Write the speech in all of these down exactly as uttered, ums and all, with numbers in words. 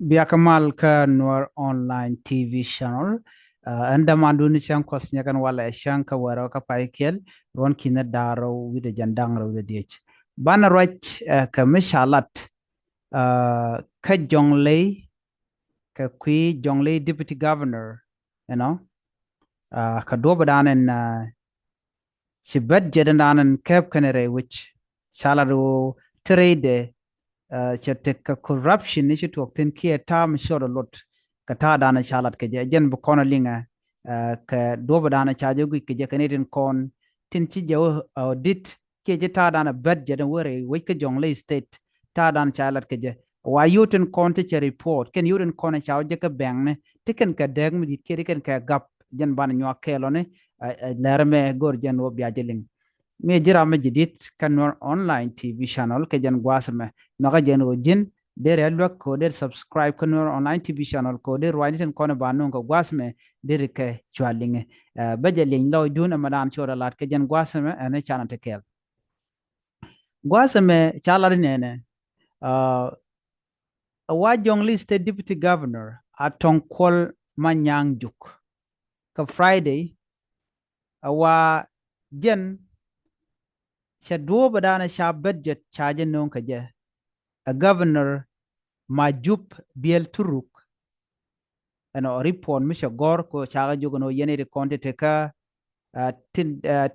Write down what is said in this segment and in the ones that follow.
Biakä mal kä Nuer Online T V channel. Ɛn däman duni cäŋ kuɔth nyɛ kɛn walɛ cäŋ kä wärä kä pay kiɛl ruɔn kinɛ da̱rä wi̱dɛ jɛn da̱ŋ rɛ wi̱dɛ dhiec. Banɛ ruac kɛ mi ca lat kä Jonglei, kɛ kui̱ Jonglei Deputy Governor, you know, kɛ duɔ̱p dan ɛn ci budget dan ɛn kɛp kɛn rɛy wi̱c ca lat ɣöö ti rɛydɛ cɛ tekɛ corruption ni ci tuɔk thi̱n kiɛ ta̱a̱ mi ciɔt a lot kɛ ta̱a̱ dan ca lat kɛ jɛ. Jɛn bi kɔn a liŋɛ kɛ duɔ̱p dan ca jɛ guic kɛ jɛ kɛ ni tin kɔn tin ci jɛ audit kiɛ ci ta̱a̱ dan a budget ni wä rɛy wec kä Jonglei State ta̱a̱ dan ca lat kɛ jɛ. Wa yio̱w tin kɔn ti cɛ report kɛn yio̱w tin kɔn ca wä jɛ kä bɛŋni ti kɛn kɛ dɛɛk mi di̱t kiɛ ti kɛn kɛ gap. Jɛn banɛ nyuak kɛɛlɔni lɛr mɛ go̱r jɛn wä bia jɛ liŋ. Mi ji̱ ram mi ji̱ di̱t kä Nuer Online T V channel kɛ jɛn gua̱a̱th mɛ nhɔkä jɛn wä ji̱n der ya luäk kɛ wä der subscribe kä Nuer Online T V channel kɛ wä der ruacni tin kɔn ba nuŋ kɛ gua̱a̱th mɛ der kɛ cua liŋɛ. Bä jɛ liŋ lɔcdun ɛmɛ dan ci wä rɛ lat kɛ jɛn gua̱a̱th mɛ ɛn canɛ ti kɛɛl. Gua̱a̱th ɛmɛ ca lat inɛnɛ ɛ wa Jonglei State Deputy Governor Atɔŋ Kuɔl Manyaŋ Juk. Kä Friday ɛ wa jɛn cɛ duɔ̱ɔ̱p ɛ da̱a̱n ɛ ca budget ca jɛ no̱o̱ŋ kɛ jɛ ɛ Governor Majup Biel Turuk. Ɛn ɔ report mi cɛ gɔ̱r kɛ ca kɛ jok ɛn ɔ yɛn iti kɔn ti tekä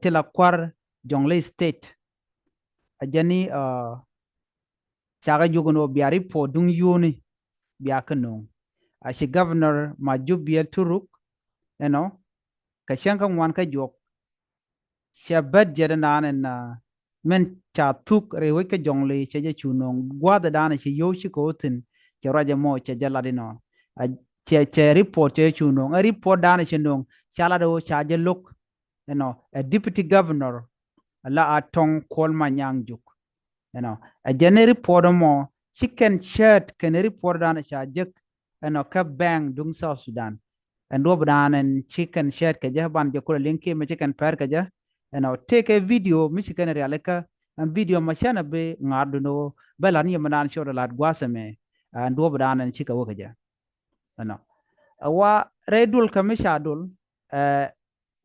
ti la kua̱r Jonglei State. A jɛni ca kɛ jok ɛn ɔ bia report duŋ yuni bia kä no̱o̱ŋ. A ci Governor Majup Biel Turuk ɛn ɔ kɛ cäŋ kä ŋuan kä juɔk cɛ budget ɛn dan ɛn min ca thuk rɛy wec kä Jonglei cɛ jɛ cu no̱o̱ŋ gua̱a̱th ɛn dan ci yio̱w ci kɛ wä thi̱n cɛ ruac ɛmɔ cɛ jɛ lat inɔ. Cɛ report cɛ jɛ cu no̱o̱ŋ ɛ report dan cɛ no̱o̱ŋ ca lat ɛ wä ca jɛ lo̱k ɛnɔ ɛ Deputy Governor la Atɔŋ Kuɔl Manyaŋ Juk. Ɛnɔ ɛ jɛn ɛ report ɛmɔ ci kɛn cäät kɛn ɛ report dan ca jek ɛnɔ kä bank duŋ South Sudan. Ɛn duɔ̱p dan ɛn ci kɛn cäät kɛ jɛ ban jɛ kulɛ liŋ kiɛ mɛ ci kɛn pɛr kɛ jɛ. Ɛnɔ tëëkɛ video mi ci kɛn rialikä ɛn video mɛ cänɛ bi ŋa̱r dun ɣöö bä lat ni yɛ mɛ dan ci wä rɛ lat gua̱a̱th ɛmɛ. Ɛn duɔ̱p dan ɛn ci kɛ wä kɛ jɛ. Ɛnɔ ɛ wa rɛy dul kä mi ca dul ɛ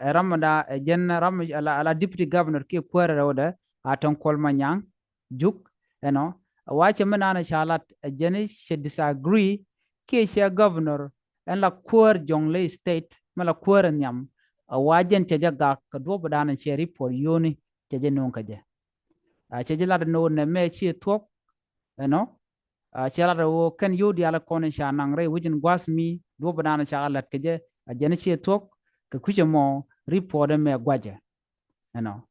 ɛ ram da ɛ jɛn ram ala, ala Deputy Governor kiɛ kuäärɛ rɛwdɛ Atɔŋ Kuɔl Manyaŋ Juk. Ɛnɔ ɛ wa cɛ mi naan ca lat ɛ jɛn cɛ disagree kiɛ cɛ Governor ɛn la kuäär Jonglei State mɛ la kuäärɛ nhiam. Ɛ wa jɛn cɛ jɛ gak kɛ duɔ̱p dan cɛ report yoni cɛ jɛ no̱o̱ŋ kɛ jɛ. A cɛ jɛ lat no̱o̱ŋ nɛ mɛ ciɛ thuɔ̱k ɛnɔ. A cɛ lat ɛ wä kɛn yio̱w diaal kɔn ca naŋ rɛy wec in gua̱a̱th mi duɔ̱p dan ca lat kɛ jɛ. A jɛn ciɛ thuɔ̱k kɛ kui̱c ɛmɔ report ɛmɛ guacɛ. Ɛnɔ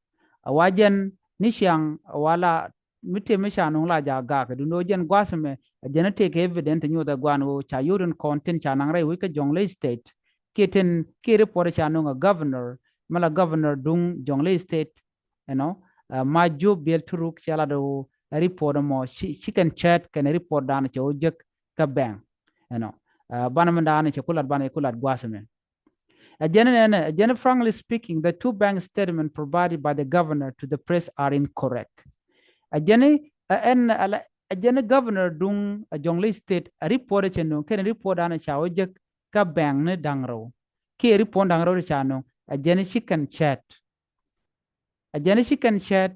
a wa jɛn ni ciaŋ a wa la mi tëë mi ca nuŋ la jaak gak dundɔ jɛn gua̱a̱th ɛmɛ. A jɛn tëë kɛ evident nyuɔth ɛ guan ɣöö ca yio̱w tin kɔn tin ca naŋ rɛy wec kä Jonglei State kiɛ tin kiɛ report ca nuŋ ɛ Governor mɛ la Governor duŋ Jonglei State. Ɛnɔ Majup Biel Turuk cɛ lat ɣöö ɛ report ɛmɔ ci kɛn cäät kɛn report dan cɛ wä jek kä bank. Ɛnɔ banɛ mi dan cɛ ku lat banɛ ku lat gua̱a̱th ɛmɛ. Ɛ jɛn nɛnɛ ɛ jɛn, frankly speaking, the two bank statement provided by the governor to the press are incorrect. Ɛ jɛn ɛ ɛn ɛ jɛn governor duŋ ɛ Jonglei State ɛ report ɛ cɛ no̱o̱ŋ kɛn report dan ca wä jek kä bank ni da̱ŋ rɛw kiɛ report da̱ŋ rɛw ti ca no̱o̱ŋ ɛ jɛn ci kɛn cäät. A jɛn ci kɛn cäät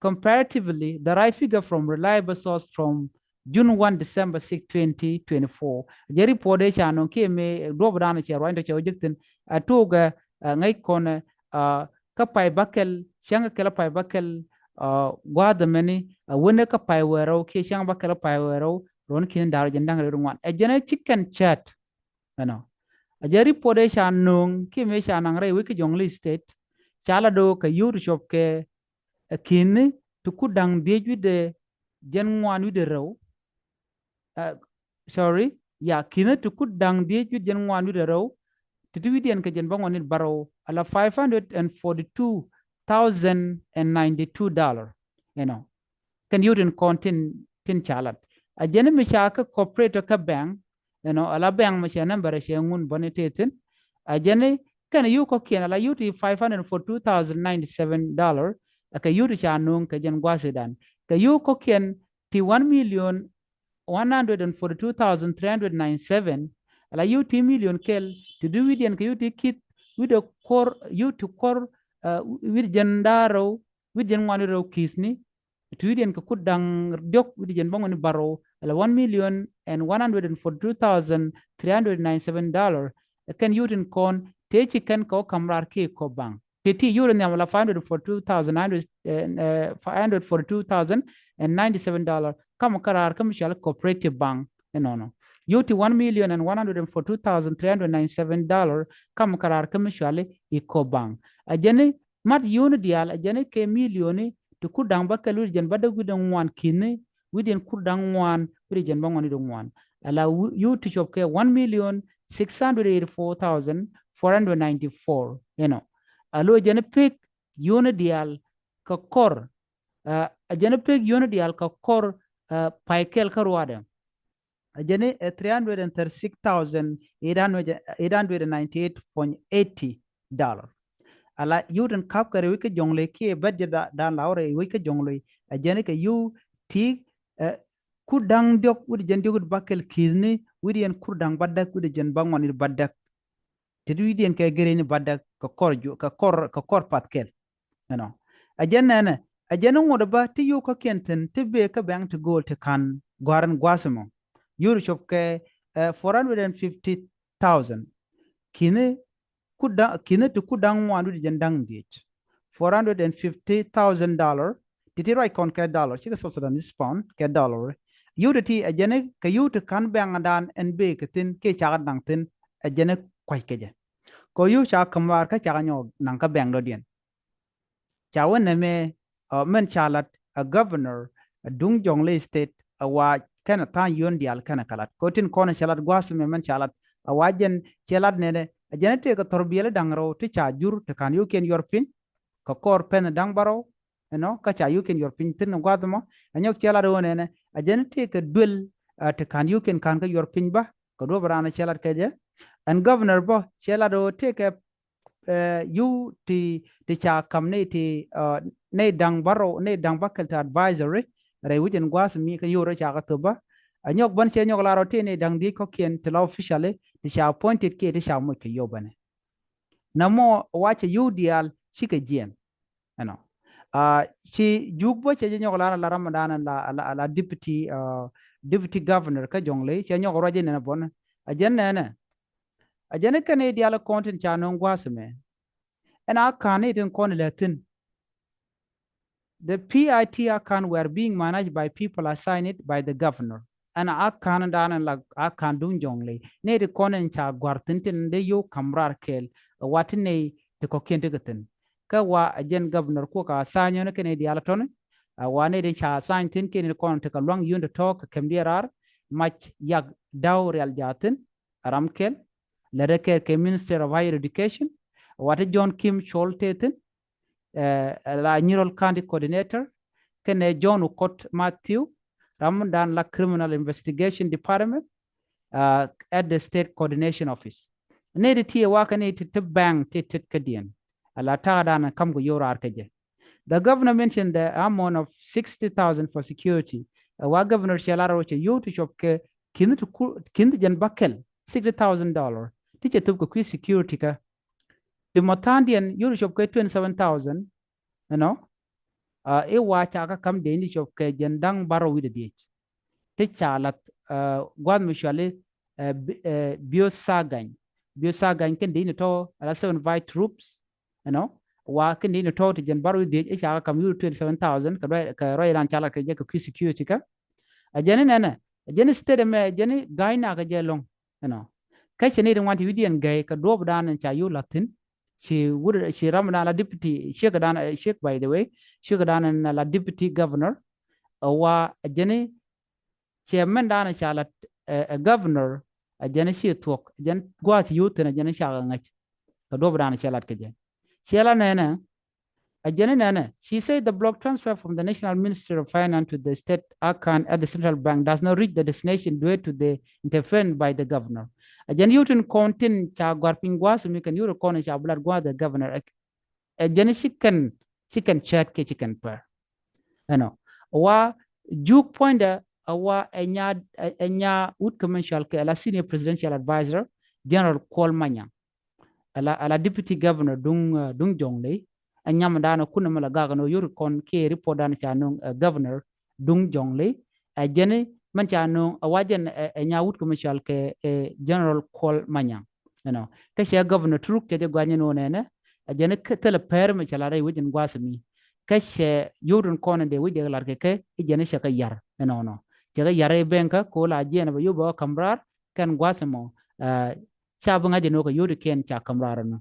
comparatively the right figure from reliable source from June one, December six, twenty twenty-four. A jɛn report ëë ca nöŋ kiɛ mëë duɔ̱ɔ̱p dan cɛ ruany tɔ cɛ wä jek thi̱n a tuɔɔkɛ ŋäc kɔnɛ kä pay bäkɛl cäŋ kɛ kɛl a pay bäkɛl gua̱a̱th ɛmɛni a wänɛ kä pay wëë rɛw kiɛ cäŋ bäkɛl a pay wëë rɛw ruɔ̱n ki̱n da̱r jɛn da̱ŋ rɛw ŋuan. A jɛn ci kɛn cäät. Ɛnɔ a jɛn report ëë ca nöŋ kiɛ mëë ca naŋ rɛy wec kä Jonglei State ca la do̱ kɛ yio̱w ti cop kɛ ɛ ki̱ni ti kut da̱ŋ dhiec wi̱cdɛ jɛn ŋuan wi̱cdɛ rɛw. Sorry, ya, ki̱ni ti kut da̱ŋ dhiec wi̱cdɛ jɛn ŋuan wi̱cdɛ rɛw ti ti wi̱cdiɛn kɛ jɛn bä ŋuan wi̱cdɛ bärɛw ala five hundred and forty two thousand and ninety two dollar. Ɛnɔ kɛn yio̱w tin kɔn tin tin ca lat. A jɛn mi ca kä corporate kä bank. Ɛnɔ ala bank mi cɛ number cɛ ŋun bäni tëë thi̱n. A jɛn kɛn yio̱w kɔ̱kiɛn ala yio̱w ti five hundred forty two thousand ninety seven dollar. Ɛ kɛ yio̱w ti ca nöŋ kɛ jɛn gua̱a̱th dan kɛ yio̱w kɔ̱kiɛn ti one million one hundred and forty-two thousand three hundred ninety-seven, ala yio̱w ti million kɛl, ti du wi̱diɛn kɛ yio̱w ti ki̱th, wi̱dɛ kuɔr, yio̱w ti kuɔr, uh, wi̱dɛ jɛn da̱rɛw, wi̱dɛ jɛn ŋuan rɛw ki̱thni, ti wi̱diɛn kɛ kur da̱ŋ diɔ̱k wi̱dɛ jɛn bäŋuani bärɔw, ala one million and one hundred and forty-two thousand three hundred ninety-seven dollar. Kɛn yio̱w tin kɔn tëë ci kɛn kɛ wä ka̱m raar kiɛ kɔ baŋ. Ti ti yio̱w rɛ nhiam la five hundred forty-two thousand nine hundred, eh, eh, five hundred forty-two thousand and ninety-seven dollar. Ka̱m kä raar kä mi cɔal i̱ Cooperative Bank. Ɛnɔnɔ. Yio̱w ti one million and one hundred and forty-two thousand three hundred ninety-seven dollar. Ka̱m kä raar kä mi cɔal i̱ Ecobank. A jɛn i̱ mat yio̱wni diaal, a jɛn i̱ kɛ million i̱ ti kur da̱ŋ bäkɛl wi̱dɛ jɛn bädäk wi̱dɛ ŋuan ki̱ni, wi̱dɛ jɛn kur da̱ŋ ŋuan, wi̱dɛ jɛn bäŋuan wi̱dɛ ŋuan. Ala yio̱w ti cop kɛ one million six hundred eighty-four thousand four hundred ninety-four. Ɛnɔ. A lo̱ jɛn i̱ pek yio̱wni diaal kɛ kɔr, uh, a jɛn i̱ pek yio̱wni diaal kɛ kɔr, uh, pay kɛl kä ruaadɛ. A jɛn i̱, uh, three hundred and thirty-six thousand eight hundred, eight hundred and ninety-eight point eighty dollar. Ala yio̱w tin ka̱p kɛ rɛy wec kä Jɔŋley kiɛ bɛt jɛ da, dan la wä rɛy wec kä Jɔŋley. A jɛn i̱ kɛ yio̱w ti, uh, kur da̱ŋ diɔ̱k wi̱dɛ jɛn diɔ̱k wi̱dɛ bäkɛl ki̱thni, wi̱dɛ jɛn kur da̱ŋ bädäk wi̱dɛ jɛn bäŋuan wi̱dɛ bädäk. Ti du wi̱diɛn kɛ gɛrɛni bädäk kɛ kɔr ju, kɛ kɔr, kɛ kɔr path kɛl. Ɛnɔ. A jɛn nɛnɛ, a jɛn ŋot bä ti yio̱w kɔ̱kiɛn thi̱n ti bëë kä bɛŋ ti go̱o̱l ti ka̱n gɔ̱a̱r in gua̱a̱th ɛmɔ. Yio̱w ti cop kɛ, eh, four hundred and fifty thousand. Ki̱ni kur da̱ŋ, ki̱ni ti kur da̱ŋ ŋuan wi̱dɛ jɛn da̱ŋ dhiec. Four hundred and fifty thousand dollar. Ti ti ruac kɔn kɛ dollar, cikɛ South Sudanese pound kɛ dollar. Yio̱w ti ti a jɛn i̱ kɛ yio̱w ti ka̱n bɛŋdan ɛn bëë kɛ thi̱n kiɛ cakɛ naŋ thi̱n, a jɛn i̱ kua̱c kɛ jɛ. Kɛ yio̱w ca ka̱m raar kä cakɛ nyɔk naŋ kä bɛŋdɔ̱diɛn. Ca wä nɛmɛ, uh, mɛn ca lat a governor a duŋ Jɔŋley State, a wa kɛn a tha̱a̱ŋ yio̱wni diaal kɛn a kɛ lat. Kɛ tin kɔn cɛ lat gua̱a̱th ɛmɛ mɛn ca lat, a wa jɛn cɛ lat nɛnɛ, a jɛn i̱ tëëkɛ thɔrbiɛli da̱ŋ rɛw ti ca jur ti ka̱n yio̱wkiɛn yuɔr piny kɛ kɔr pɛn da̱ŋ bärɔw. Ɛnɔ, kä ca yio̱wkiɛn yuɔr piny thi̱n gua̱a̱th ɛmɔ. A nyɔk cɛ lat ɣöö nɛnɛ, a jɛn i̱ tëëkɛ duel, uh, ti ka̱n yio̱wkiɛn ka̱n kä yuɔr piny bä, kɛ duɔ̱ɔ̱p raan cɛ lat kɛ jɛ. Ɛn governor bä cɛ lat ɣöö tëëkɛ, eh, yio̱w ti, ti ca ka̱m nɛy ti, uh, nɛy da̱ŋ bärɔw, nɛy da̱ŋ bäkɛl ti advisory rɛy wec in gua̱a̱th mi kä yio̱w rɛy ca kɛ thöp bä. A nyɔk bän cɛ nyɔk lar ɣöö tëë nɛy da̱ŋ dhiec kɔ̱kiɛn ti la officially ti ca appointed kiɛ ti ca moc kɛ yio̱w bänɛ. Nɛmɔ wa cɛ yio̱w diaal cikɛ jiɛn. Ɛnɔ. Ah, ci juk bä cɛ jɛ nyɔk la, la ram dan la, la, la deputy, ah, deputy governor kä Jɔŋley cɛ nyɔk ruac jɛ nɛnɛ bɔn. A jɛn nɛnɛ. A jɛn kɛn i̱ diaal kɔn tin ca nöŋ gua̱a̱th ɛmɛ. Ɛn a ka̱n i̱ tin kɔn ilɛ thi̱n. The P I T account were being managed by people assigned by the governor. Ɛn a ka̱n dan la a ka̱n duŋ Jɔŋley. Nɛy ti kɔn in ca gua̱r thi̱n tin dee yio̱w ka̱m raar kɛɛl. Ɛ wa ti nɛy ti kɔ̱kiɛn ti kɛ thi̱n. Kä wa a jɛn governor kuɔ ka assign yɔn kɛn i̱ diaal tɔni. A wa nɛy ti ca assign thi̱n kɛn i̱ kɔn ti kɛ luaŋ yio̱n ti tɔ̱ kɛ kɛm diɛ raar. Mac Yak Daw Rial Jathin, a ram kɛl. Lɛ rɛ kɛ kɛ Minister of Higher Education. Wa ti John Kim Chol te thi̱n. Eh, la Nyirol County Coordinator, kɛnɛ John Okot Matthew, ram dan la Criminal Investigation Department, uh, at the State Coordination Office. Nɛy ti ti wa kɛ nɛy ti ti bɛŋ ti tet kädiɛn. Ala ta̱a̱ dan kam kɛ yio̱w raar kɛ jɛ. The governor mentioned the amount of sixty thousand for security. Ɛ wa governor cɛ lar ɣöö cɛ yio̱w ti cop kɛ ki̱n ti ku, ki̱n ti jɛn bäkɛl, sixty thousand dollar. Ti cɛ thöp kɛ kui̱ security kä. Ti mɔ tha̱a̱ŋdiɛn yio̱w ti cop kɛ twenty seven thousand, you know, uh, i̱ wa ca kä ka̱m dee ni cop kɛ jɛn da̱ŋ bärɔw wi̱cdɛ dhiec. Ti ca lath, uh, gua̱th mi cuali, uh, Bi-, uh, Biöth Sagany. Biöth Sagany kɛn dee ni tɔ̱ ala seven by troops, you know, wa kɛn dee ni tɔ̱ ti jɛn bärɔw wi̱cdɛ dhiec i̱ ca kä ka̱m yio̱w twenty seven thousand kɛ ruac, kɛ ruac ran ca lat kɛ jɛ kɛ kui̱ security kä. A jɛn i̱ nɛnɛ, a jɛn i̱ state ɛmɛ, a jɛn i̱ ga̱y nak a jɛ lɔ̱ŋ, you know. Kä cɛ ni ti ŋuan ti wi̱diɛn gɛy kɛ duɔ̱ɔ̱p dan ca yio̱w la̱th thi̱n. Ci wut, ci ram dan la deputy, ciek dan, eh, ciek, by the way, ciek dan la deputy governor. Ɛ wa a jɛn i̱ cɛ mɛn dan ca la, eh, eh, governor, a jɛn i̱ ci thuɔ̱k, a jɛn gua̱a̱th yio̱w thi̱n, a jɛn i̱ ca kɛ ŋäc. Kɛ duɔ̱ɔ̱p dan cɛ lat kɛ jɛ. Cɛ la nɛnɛ, a jɛn i̱ nɛnɛ, she said the block transfer from the National Ministry of Finance to the state account at the central bank does not reach the destination due to the interference by the governor. A jɛn yio̱w tin kɔn tin ca gɔ̱a̱r piny gua̱a̱th mi kɛn yio̱w ti kɔn ca bi lat gua̱a̱th the governor. Ɛ, ɛ jɛn i̱ ci kɛn, ci kɛn cɛɛt kiɛ ci kɛn pär. You know, wa juk puɔ̱nydɛ, a wa ɛ nya, ɛ nya wut kä mɛn cɔal kɛ ala senior presidential advisor, General Kuol Manyang. Ala, ala deputy governor duŋ, duŋ Jonglei. Ɛ nyam dan ɛ kun mɛ la gak nɔ yori kɔn kɛ report dan ca nuŋ, ɛ governor duŋ Jonglei. Ɛ jɛn mɛn ca nuŋ a wa jɛn ɛ nya wut kä mɛn cɔal kɛ ɛ General Kuol Manyang. Ɛnɔ. Kä cɛ governor Turuk cɛ jɛ guanyɛ nɔ nɛnɛ. Ɛ jɛn kä thilɛ pɛr mɛ cɛ la rɛy wecin guas mi. Kä cɛ yodun kɔn in dee wec dee lar kɛ kɛ i jɛn cɛ kä yar. Ɛnɔnɔ. Cɛ kä yar i bɛŋ kä ko la jiɛn bɛ yob bɛ kä kamrar kɛn guas mɔ. Ca bi ŋa̱c inɔ kɛ yodi kɛn ca kamrar inɔ.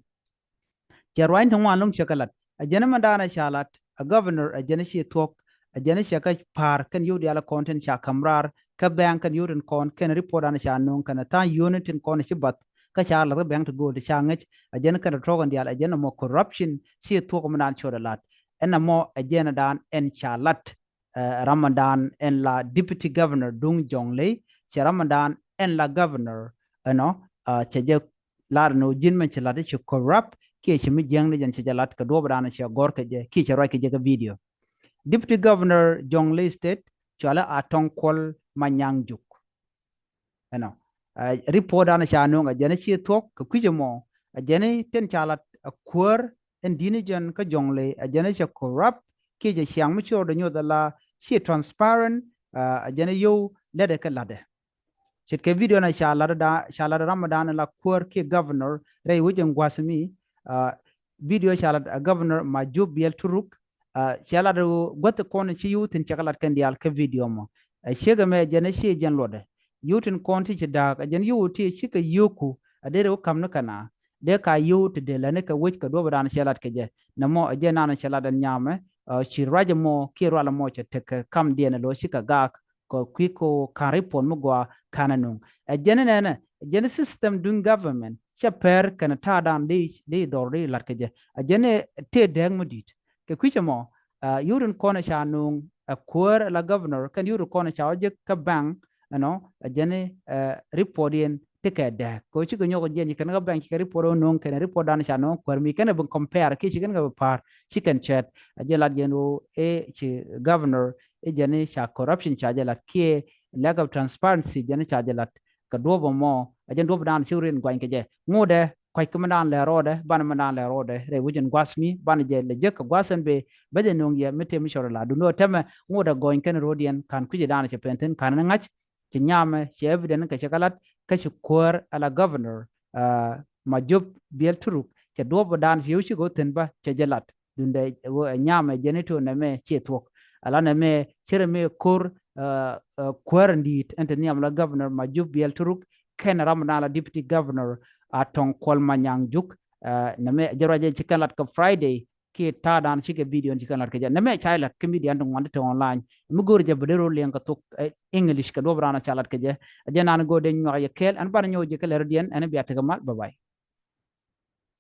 Cɛ ruany ti ŋuan loŋ cɛ kä lat. A jɛn mɛ dan a ca lat a governor a jɛn ci thuɔk. A jɛn cɛ kä par kɛn yodi ala kɔn tin ca kamrar kä bɛŋ kɛn yodun kɔn kɛn report an ca nuŋ kɛn a tha̱a̱ŋ yoni tin kɔn ci bath. Kä ca lat kä bɛŋ ti go̱o̱l ti ca ŋäc a jɛn kɛn a tuɔk in dial a jɛn mɔ corruption ci thuɔk mɛ dan cot a lat. Ɛn a mɔ a jɛn dan ɛn ca lat. Ɛ ram mɛ dan ɛn la deputy governor duŋ Jonglei cɛ ram mɛ dan ɛn la governor ɛnɔ. Cɛ jɛ lar ni wä ji̱n mɛ cɛ lat cɛ corrupt kiɛ cɛ mi jiäŋ ni jɛn cɛ jɛ lat kɛ duɔp dan cɛ gɔr kɛ jɛ kiɛ cɛ ruac kɛ jɛ kɛ video. Deputy governor Jonglei State cɔalɛ Atɔŋ Kuol Manyang Juk. Ɛnɔ. Report dan ca nuŋ a jɛn ci thuɔk kɛ kui̱c ɛmɔ a jɛn tin ca lat a kuäär ɛn di̱n jɛn kä Jonglei a jɛn cɛ corrupt kiɛ cɛ ciaŋ mi cor dɛ nyoth ala ci transparent. A jɛn yio̱w lätdɛ kɛ latdɛ. Ce̱tkɛ video na ca lat da ca lat ram dan la kuäär kiɛ governor rɛy wecin gua̱th mi. Video ca lat a governor Majup Biɛl Turuk. Cɛ lat guäth kɔn ci yio̱w thin cɛ kɛ lat kɛn diaal kä video mɔ. Ɛ ciek ɛmɛ jɛn ci jɛn luɔtdɛ yio̱w tin kɔn ti ci da̱a̱k a jɛn yio̱w ti ci kɛ yio̱ku a dee rɛw kam ni kɛn a dee ka yio̱w ti dee läni kɛ wec kɛ duɔp dan cɛ lat kɛ jɛ. Nɛ mɔ a jɛ nan cɛ lat ɛn nyamɛ ci ruac mɔ kiɛ rual mɔ cɛ tekɛ kam diɛn lo ci kɛ gaak kɛ kui̱ ko kan report mi gua kan a nuŋ. Ɛ jɛn nɛnɛ ɛ jɛn system duŋ government cɛ pɛr kɛn ta̱a̱ dan di di dhɔr di lat kɛ jɛ. Ɛ jɛn tëë dɛɛk mi di̱i̱t kɛ kui̱c ɛmɔ. Yio̱w tin kɔn ca nuŋ ɛ kuäär la governor kɛn yio̱w tin kɔn ca wä jek kä bank. Ɛnɔ ɛ jɛn report yɛn ti kɛ dɛɛk kɛ cikɛ nyɔk jiɛn ci kɛn kä bank ci kɛ report wä nuŋ kɛn report dan ca nuŋ kuäär mi kɛn bi compare kiɛ ci kɛn kɛ bi pa̱a̱r ci kɛn cɛɛt. Ɛ jɛn lat jɛn wä ɛ ci governor ɛ jɛn ca corruption ca jɛ lat kiɛ lack of transparency jɛn ca jɛ lat. Kɛ duɔp ɛmɔ ɛ jɛn duɔp dan ci rin guany kɛ jɛ ŋotdɛ kua̱c kä mɛ dan lɛ rɔɔdɛ banɛ mɛ dan lɛ rɔɔdɛ rɛy wecin gua̱th mi banɛ jɛ lɛ jek kɛ gua̱th ɛn bee bä jɛ nuŋ yɛ mi tëë mi cɔr la dundä tɛmɛ ŋotdɛ gɔny kɛn ro̱diɛn kan kui̱c dan cɛ pɛn thin kan ni ŋa̱c. Ci nyamɛ cɛ evident kɛ cɛ kɛ lat kä ci kuäär ala governor Majup Biɛl Turuk cɛ duɔp dan ci yo̱w ci go̱ thin bä cɛ jɛ lat. Dundɛ ɛ nyamɛ jɛn ito nɛmɛ ciɛ thuɔk. Ala nɛmɛ cɛ rɛ mɛ ko̱r kuäär in di̱i̱t ɛn te nhiam la governor Majup Biɛl Turuk kɛn ram dan la deputy governor Atɔŋ Kuol Manyang Juk. Nɛmɛ jɛ ruacɛ ci kɛn lat kɛ Friday kiɛ ta̱a̱ dan cikɛ video ci kɛn lat kɛ jɛ nɛmɛ ca lat kɛ media ti ŋuan ti te online. Mi go̱o̱r jɛ bä dee ro̱l liɛŋ kɛ thok English kɛ duɔp dan ca lat kɛ jɛ. Ɛ jɛ nan go̱o̱r dee nyuak yɛ kɛɛl ɛn banɛ nyɔk jɛ kɛ lɛr diɛn ɛn bia tekɛ mal bye bye.